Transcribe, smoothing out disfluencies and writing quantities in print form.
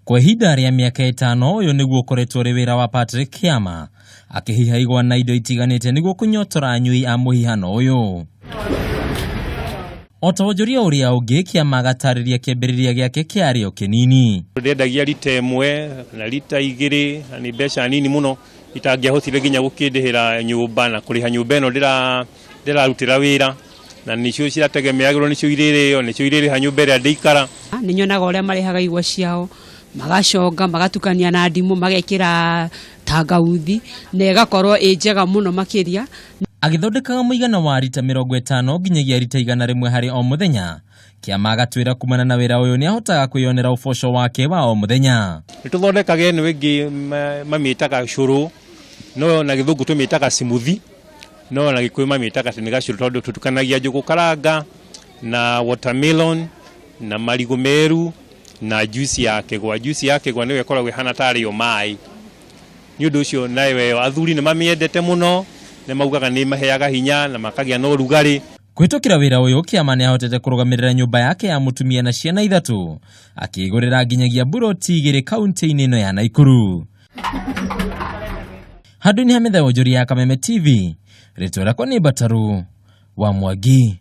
Kwa ihinda rĩa mĩaka ĩtano ũyũ nĩguo ũkoretwo ũrĩ wĩra wa Patrick Kĩama akĩhiha igwa na indo itiganĩte nĩguo kũnyotora anyui a mũhihano ũyũ. O ta wonjoria ũrĩa ũngĩ, Kĩama agatarĩria kĩambĩrĩria gĩake kĩarĩ o kĩnini. Ndendagia rita ĩmwe na rita igĩrĩ na nĩ mbeca nini mũno itangĩahotire nginya gũkĩndĩhĩra nyũmba na kũrĩha nyũmba ĩno ndĩrarutĩra wĩra na nĩcio cirategemeagĩrwo nĩcio irĩrĩo nĩcio irĩrĩha nyũmba ĩrĩa ndĩikara. Nĩ nyonaga ũrĩa marĩhaga igwa ciao magaconga magatukania na ndimũ magekĩra tangauthi na ĩgakorwo ĩ njega mũno makĩria. Agĩthondekaga mũigana wa rita 50 nginyagia rita 100 harĩ o mũthenya. Kĩama agatwĩra kumana na wĩra ũyũ nĩahotaga kwĩyonera ũboco wake wa o mũthenya. Nĩ tũthondekaga ĩno ĩngĩ mamĩtaga cũrũ no na gĩthũngũ tũmĩtaga smoothie no na gĩkũyũ mamĩtaga atĩ nĩ gacũrũ tondũ tũtukanagia njũgũ karanga na watermelon na marigũ meru na juice ya kĩgwa. Juice ya kĩgwa nĩyo ĩkoragwo ĩhana tarĩ yo maĩ. Nĩ ũndũ ũcio nayo ĩyo athuri nĩ mamĩendete mũno nĩ maugaga nĩ ĩmaheaga hinya na makagĩa na ũrugarĩ. Kũhĩtũkĩra wĩra ũyũ Kĩama nĩahotete kũrũgamĩrĩra nyũmba yake ya mũtumia na ciana ithatũ akĩgũrĩra nginyagia mburoti igĩrĩ kaunti-inĩ ĩno ya Naikuru. Handũ-inĩ ha mĩtha ya wonjoria ya Kameme TV, rĩtwa rĩakwa nĩ Mbataru wa Mwangi.